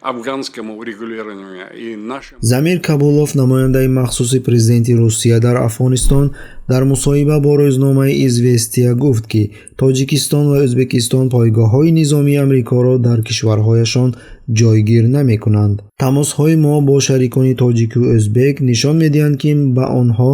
Афганскому урегулированию и нашим. Замир Кабулов, намояндаи махсуси президенти Русия дар Афғонистон, дар мусоҳиба бо рӯзномаи «Известия» гуфт, ки Тоҷикистон ва Ӯзбекистон пойгоҳҳои низомии Амрикоро дар кишварҳояшон ҷойгир намекунанд. Тамосҳои мо бо шарикони тоҷику ӯзбек нишон медиҳанд, ки ба онҳо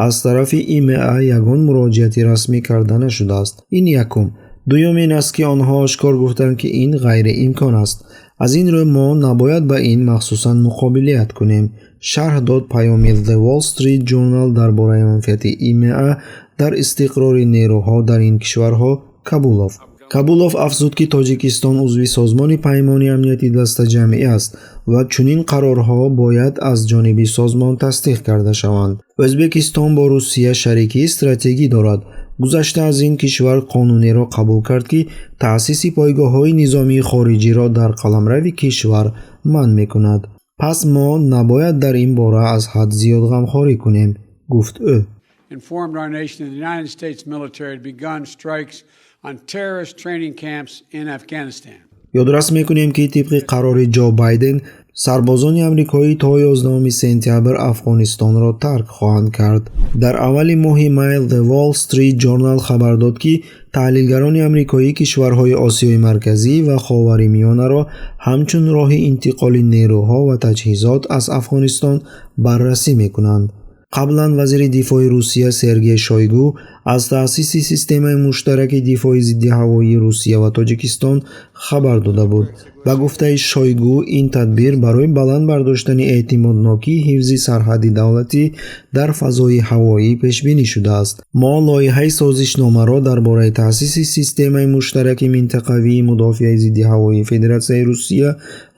аз тарафи ИМА ягон муроҷиати расмӣ карда нашудааст. Ин якум. Дуюм ин аст, ки онҳо ошкор гуфтанд, ки ин ғайриимкон аст. Аз ин рӯ мо набояд ба ин махсусан муқобилият кунем, шарҳ дод паёми The Wall Street Journal дар бораи манфиати ИМА дар истиқрори нерӯҳо дар ин кишварҳо Кабулов. Кабулов афзуд, ки Тоҷикистон узви Созмони Паймони Амнияти Дастаҷамъӣ аст ва чунин қарорҳо бояд аз ҷониби созмон тасдиқ карда шаванд. Ӯзбекистон бо Русия шарикии стратегӣ дорад. Гузашта аз ин, кишвар қонунеро қабул кард, ки таъсиси пойгоҳҳои низомии хориҷиро дар қаламрави кишвар манъ мекунад. Пас мо набояд дар ин бора аз ҳад зиёд ғамхорӣ кунем, гуфт ӯ. Informed our nation that the United States military had begun strikes on terrorist training camps in Afghanistan. Ёдрас мекунем, ки тибқи қарори Ҷо Байден сарбозони амрикоӣ то 11 сентябр Афғонистонро тарк хоҳанд кард. Дар аввали моҳи май The Wall Street Journal хабар дод, ки таҳлилгарони амрикоӣ кишварҳои Осиёи Марказӣ ва Ховари Миёнаро ҳамчун роҳи интиқоли нерӯҳо ва таҷҳизот аз Афғонистон баррасӣ мекунанд. Қаблан вазири дифои Русия Сергей Шойгу аз таъсиси системаи муштараки дифои зиддиҳавоии Русия ва Тоҷикистон хабар дода буд. Ба гуфтаи Шойгу, ин тадбир барои баланд бардоштани эътимоднокии ҳифзи сарҳади давлатӣ дар фазои ҳавоӣ пешбинӣ шудааст. Мо лоиҳаи созишномаро дар бораи таъсиси системаи муштараки минтақавии мудофиаи зиддиҳавоии Федератсияи Русия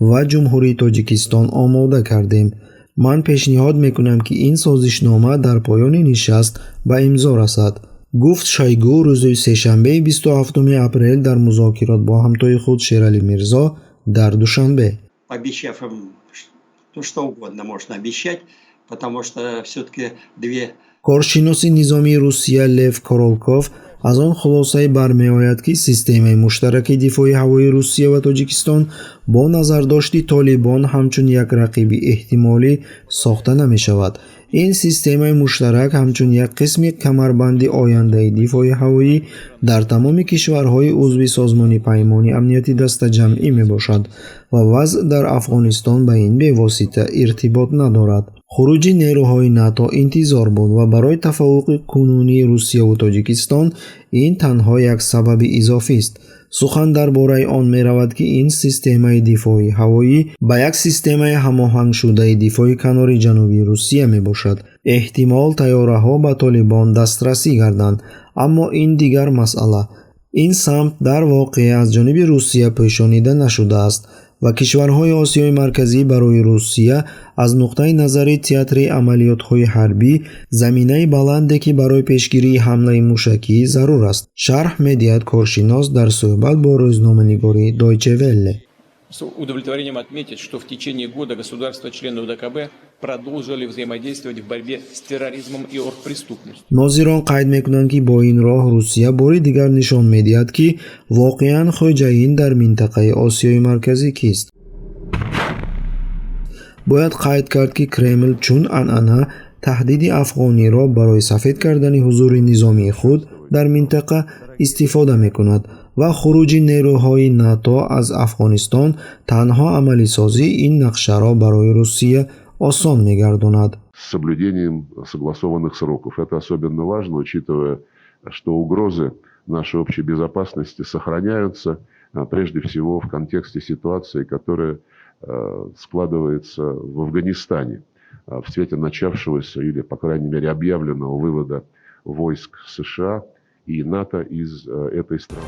ва Ҷумҳурии Тоҷикистон омода кардем. Ман пешниҳод мекунам, ки ин созишнома дар поёни нишаст ба имзо расад, гуфт Шойгу рӯзи сешанбеи 27 апрел дар музокирот бо ҳамтои худ Шералӣ Мирзо дар Душанбе. Пообещав им, ну, что угодно можно обещать, потому что все-таки две Коршиноси низомии Русия Лев Королков аз он хулосае бармеояд, ки системаи муштараки дифои ҳавоии Русия ва Тоҷикистон бо назардошти Толибон ҳамчун як рақиби эҳтимолӣ сохта намешавад. Ин системаи муштарак ҳамчун як қисми камарбанди ояндаи дифои ҳавоӣ дар тамоми кишварҳои узви Созмони Паймони Амнияти Дастаҷамъӣ мебошад ва вазъ дар Афғонистон ба ин бевосита иртибот надорад. Хуруҷи нерӯҳои НАТО интизор буд ва барои тафаввуқи кунунии Русияву Тоҷикистон ин танҳо як сабаби изофист. Сухан дар бораи он меравад, ки ин системаи дифои ҳавоӣ ба як системаи ҳамоҳангшудаи дифои канори ҷанубии Русия мебошад. Эҳтимол, тайёраҳо ба Толибон дастрасӣ гарданд, аммо ин дигар масъала. Ин самт дар воқеъ аз ҷониби Русия пӯшонида нашудааст ва кишварҳои Осиёи Марказӣ барои Русия аз нуқтаи назари театри амалиётҳои ҳарбӣ заминаи баланде, ки барои пешгирии ҳамлаи мушакӣ зарур аст, шарҳ медиҳад коршинос дар суҳбат бо рӯзноманигори Дойче Велле. С удовлетворением отметить, что в течение года государства-члены ОДКБ продолжили взаимодействовать в борьбе с терроризмом и оргпреступностью. Нозирон қайд мекунанд, ки бо ин роҳ Русия бори дигар нишон медиҳад, ки воқеан хоҷаин дар минтақаи Осиёи Марказӣ кист. Бояд қайд кард, ки Кремл чун анъана таҳдиди афғониро барои сафед кардани ҳузури низомии худ дар минтақа истифода мекунад ва хуруҷи нерӯҳои НАТО аз Афғонистон танҳо амалисозии ин нақшаро барои Русия осон мегардонад. С соблюдением согласованных сроков. Это особенно важно, учитывая, что угрозы нашей общей безопасности сохраняются, прежде всего в контексте ситуации, которая складывается в Афганистане в свете начавшегося или, по крайней мере, объявленного вывода войск США и НАТО из этой страны.